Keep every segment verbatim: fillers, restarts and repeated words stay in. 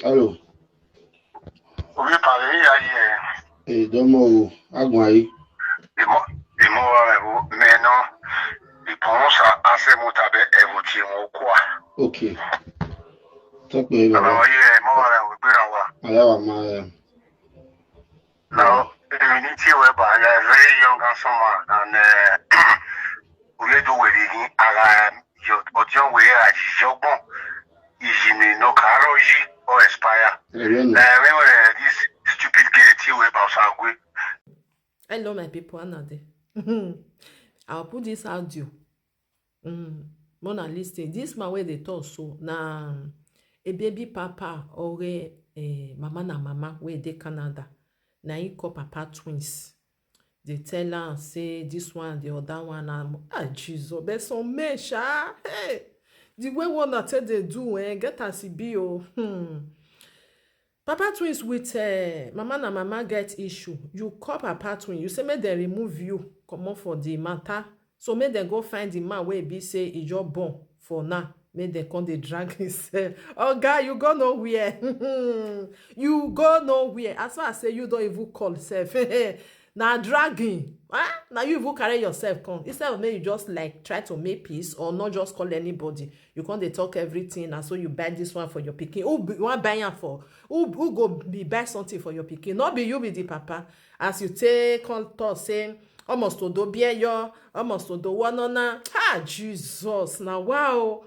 Hello. Obi pale ya ye. Hey, domo o. Agwayi. Imo imo wa me bu me no. Ipo sa ase mu tabe evo ti mo kwa. Okay. Talk to me, Baba baba. Ye mo wa we gbera wa. Ayawa ma. Now, community whereby you are very young and someone and uh, we do with it. Aga your audio we are jogbon. Is in no car or expire. Ebe no. Na remember this stupid gate here about Sagwe. Hello, my people. Another. I'll put this audio. Mm. Mona listen. This man where they talk so na a baby papa or a, eh, mama na mama where they Canada. Na he call papa twins. They tell her say this one, the other one, and ah Jesus, there's some men sha. Hey, the way one na take they do, eh, get as e be o. Hmm. Papa twins with uh, mama na mama get issue. You call papa twin, you say make dem remove you comot for the matter. So make dem go find the man wey be say e just born for now. Make dem come dey drag himself. Oga, you go nowhere. You go nowhere. As far as say you don even call sef. Na dragging. Ah, na you even carry yourself come. Instead of make you just like try to make peace or not just call anybody. You come dey talk everything. Na so you buy this one for your pikin. Who be, wan buy am for? Who, who go be buy something for your pikin? No be you be the papa. As you take come talk say almost to do bear your almost to do one on. Ah, Jesus, now wow.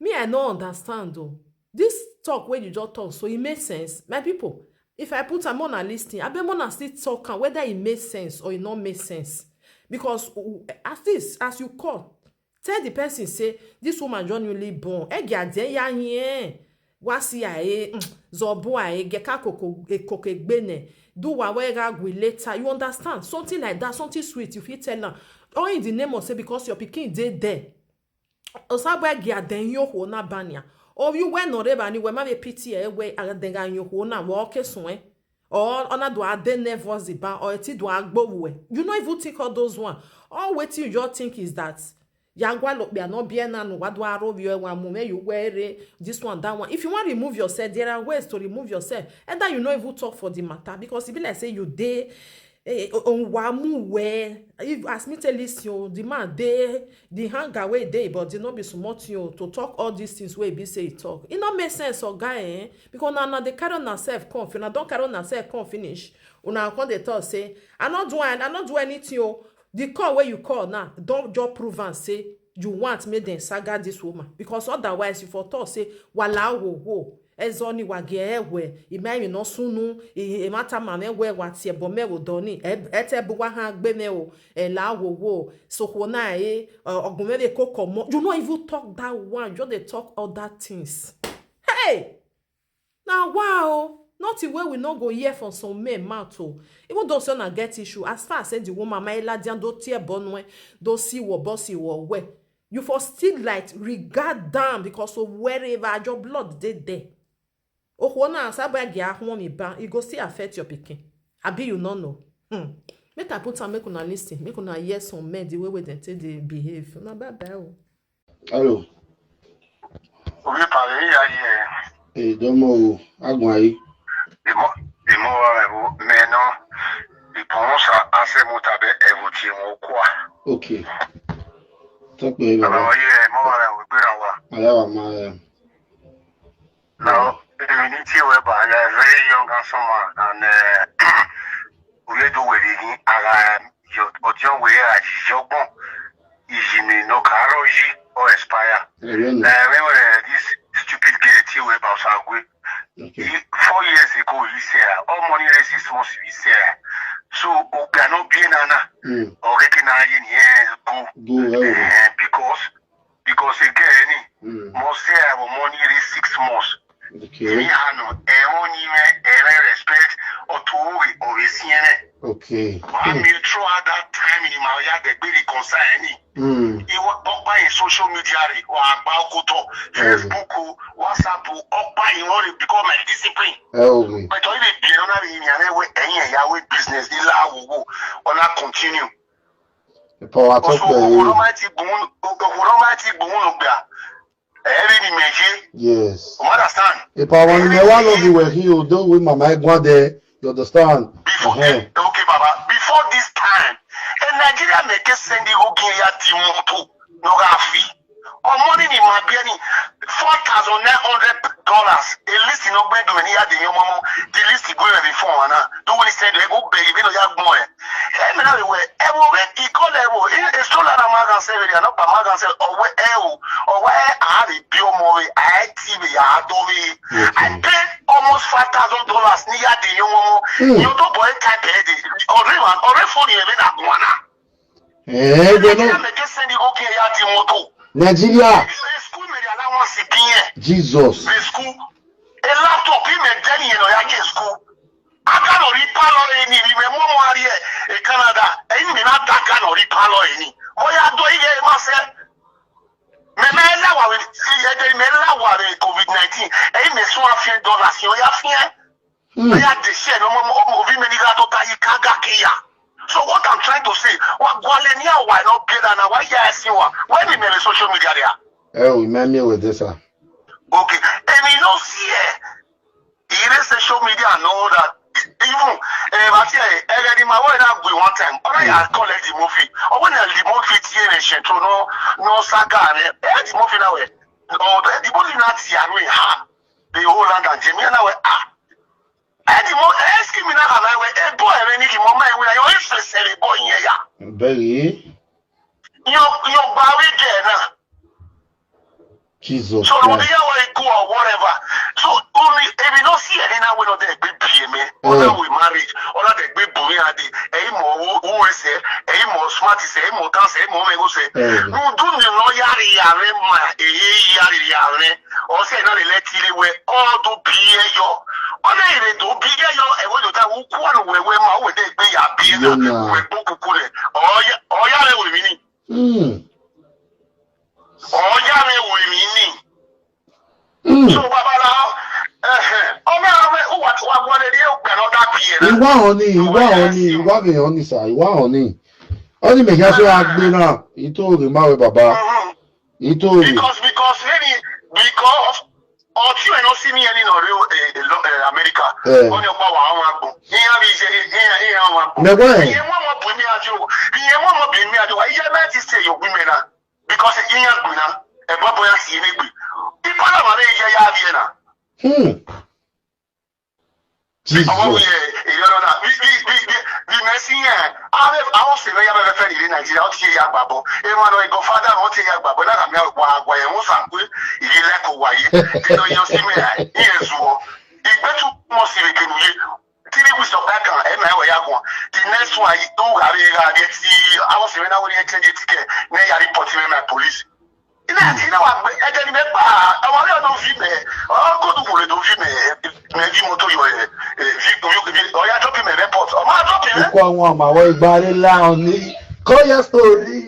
Me, I no understand though. This talk wey you just talk so, e make sense, my people. If I put am on a listing, I bet Mona still talk am whether e make sense or e no make sense. Because uh, as this, as you call, tell the person say this woman just newly born. Egi ade ya yin. Wa si aye, mm, zobo aye, geka koko e koko egbene. Do wa we ga gwi later. You understand? Something like that, something sweet, you fit tell am. All in the name of say because your pikin dey there. Osabwe gi aden yo ho na bania. O you we no re bani we ma be pity e we aden ga yo ho na wo ke sun e. Or ona do ade nervous ba or ti do agbo we. You no even think all those one. All wetin you just think is that yagwa lo pe no be na no wa do aro bi e wa mu me you wear this one, that one. If you want to remove yourself, there are ways to remove yourself. Either you no even talk for the matter because e be like say you dey eh, on wa mu we. If as me tell this you, the man dey the hunger wey dey but e no be small thing o to talk all these things wey e be say e talk. E no make sense, oga, eh? Because una, una dey carry una self come, una don carry una self come finish. Una come dey talk say I no do am, I no do anything o. The call wey you call now don just prove am say you want make dem saga this woman because otherwise you for talk say wala wo wo. Ezoni wa ge ewe ime you no sunu e mata ma me we wa tie bo me wo doni e te bu wa ha gbe me o e la wo wo so ko na e ogun me ko komo. You no even talk that one, you just dey talk other things. Hey, now wow, nothing wey we no go hear from some men mouth o. Even though say una get issue, as far as say the woman ma ela dian do tie bo no e do si wo bo si wo we, you for still like regard down because of wherever your blood dey there. Okwo na saba gi ahun mi ban, e go still affect your pikin. Abi you no know? Hmm. Make I put am make una listen, make una hear some men the way wey dem take dey behave. Una bye bye o. Hello. Obi pale ya ye. Hey, domo o. Agwayi. Imo imo wa me bu me no. Ipo sa ase mu tabe evo ti mo kwa. Okay. Talk to me, baba. Baba Ye mo wa we gbera wa. Ayawa ma. Now, community whereby you are very young and someone and uh, we do with it. Aga your audio we are jogbon. Is in no car or expire. Ebe no. Na remember uh, this stupid gate here where about Sagwe. Okay. He, four years ago, he said, all money raised six months, he said. So, Oga no be nana, Mm. or recognize in here, go. Go well. Eh, because, because again, Mm. must say I have money raised six months. He Okay. had no, eh, money, eh, respect, or to worry, or a C N N. Okay. But I made sure at that time in my yard, they be reconciling. Mm. He was up by in social media, or about Facebook, WhatsApp, up by in order because my discipline. Help me. But only be on a in your way, and your way business, the law will go on a continue. The power talk Also, to who you. don't might it go on, who don't might it go on, Every ni meje. Yes. You understand? Ipa wọn ni ẹ wá lọ bí wẹ̀ kí o dó wí màmá ẹ gbọ́n dẹ. You understand? Before Uh-huh. okay, Baba. Before this time, in Nigeria, make send the go give ya the moto. No gafi. Or money ni mabiani four thousand nine hundred dollars. At least you know when do any other your mama. The list you go before one. Do we send you go baby no ya boy. Hey, me now we ever we he call ever. It's so that I'm gonna say we are not I'm gonna say or we ever or where I have a pure more I T V I do we. Yes, I sir. Pay almost five thousand dollars near the young mama. Hmm. You do boy type head. Or even or phone you even at one. Ẹ ẹ gbẹ Nigeria náà make send you go get ya the moto. Nàìjíríà School me the allowance again. Jesus. The school. A laptop he me then you know ya get school. I can't repalo any we me more more here in Canada. And me not that kind of repalo any. Oh yeah, do you get myself? Me me lawa we me lawa we COVID nineteen. And me so a few dollars you ya fear. Hmm. Oya de share no more more of me ni ga to ta yi kaga kiya. So what I'm trying to say, wa gwale ni awa no be that na wa ya si wa. Why me me social media there? Ẹ ò mẹ́mí with this sir. Okay. And you don't see it. Even social media know that even eh but yeah, eh the my way that we one time. All I call it the movie. Or when the movie tie na shento no no saga ne. Eh the movie now. Oh the movie not see and we ha. The whole land and Jimmy now ah. Edi mo eski mi na ka na we e bo e ni ki mo ma e we yo ifese re bo yen ya. Bẹ́ẹ̀ Yo yo ba we de na. Jesus So no Christ. dey ya we go or whatever. So only if you don't see any na we no dey be be me. Or that we marry. Or that dey be boy adi. E mo wo wo se. E mo smart se. E mo tan se. E mo me go se. Eh. No do ni no yari yari ma. E yari yari. Or say na le let ile we. All do be yo. Ọ na-ere do bi ya yo ewe do ta ukwu anụ wee wee ma o wede egbe ya bi na Yo na. Wee kpọkuku le ọya ọya re were mi ni Hmm. ọya re were mi ni Hmm. So babala ehe ọmọ ọmọ uwa tí wàá gbọ́dọ̀ ní òpè lọ́dà bí yẹn náà. Ìwà hàn ni, ìwà hàn ni, ìwà mi hàn ni sà, ìwà hàn ni. Ó ní mẹ̀kí aṣọ agbe náà, ìtò òrè máa wẹ bàbá, ìtò òrè. Because because maybe because ọtí ẹ̀ lọ sí ní ẹni náà rí Amẹ́ríkà Eh. Wọ́n ní ọgbà wà àwọn àgbò ìyẹn rí iṣẹ́ ìyẹn ìyẹn àwọn àgbò. Mẹ̀gbọ́n ẹ̀, Ìyẹn mọ́ ọmọ bùnmi àjò ìyẹn mọ́ ọmọ bùnmi àjò wà ìyẹn bẹ́ẹ̀ ti ṣe yòókù mẹ́ra because ìyẹn gbìnà ẹ̀bọ́ bóyá sì ní gbì. Ìpàdé àwọn ará ìyẹn yá rí ẹ̀ náà. hmm. Ọwọ́ mi Jesus. Yẹ ìrọ̀lọ́ náà bí bí bí bí bí mẹ́sì yẹn. Àwọn àwọn òṣèré yà bẹ́ẹ̀ fẹ́ nílé Nàìjíríà ó ti yẹ yà gbà bọ́. Ẹ máa lọ ìgò fada ó ti yẹ yà gbà bọ́ náà kàmí àgbà àgbà yẹn wọ́n sàn pé ìyí lẹ́kọ̀ọ́ wáyé. Nínú yẹn sí mi ẹ̀ ní ẹ̀sùn ọ. Ìgbẹ́tù mọ̀ sí ìrèké nìyé. Three weeks of that kan ẹ̀ máa wọ̀ yà kàn. The next one yìí tó rà rí rà rí ti àwọn òṣèré náà wọ́n ní ẹ̀ change ticket ní yàrá report mi my police. Ilé àti ilé wa gbé ẹ̀jẹ̀ ni mẹ́gbà àwọn ọ̀rẹ́ ọdún fi mẹ́ ọkọ̀ tó wùlé tó fi mẹ́ mẹ́ bí mo tó yọ ẹ̀ fi kùn yóò fi ọ̀yà tó fi mẹ́ report ọmọ àtọ́ fi mẹ́. Ikú àwọn àmàwọ̀ ìgbà rẹ̀ láwọn ní kọ́yà sórí.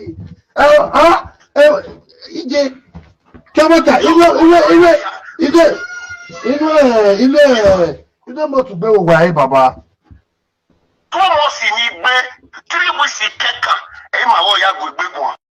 Ẹ ẹ ẹ ìjẹ kẹ́mọ́tà ilé ilé ilé ilé inú ẹ̀ ilé ẹ̀ ilé mọ̀tò gbé wò wáyé bàbá. Tó mọ̀ sí ní gbé three weeks kẹ́kàn ẹ̀ máa wọ̀ ya gbẹ̀gbẹ̀ gbọ̀n.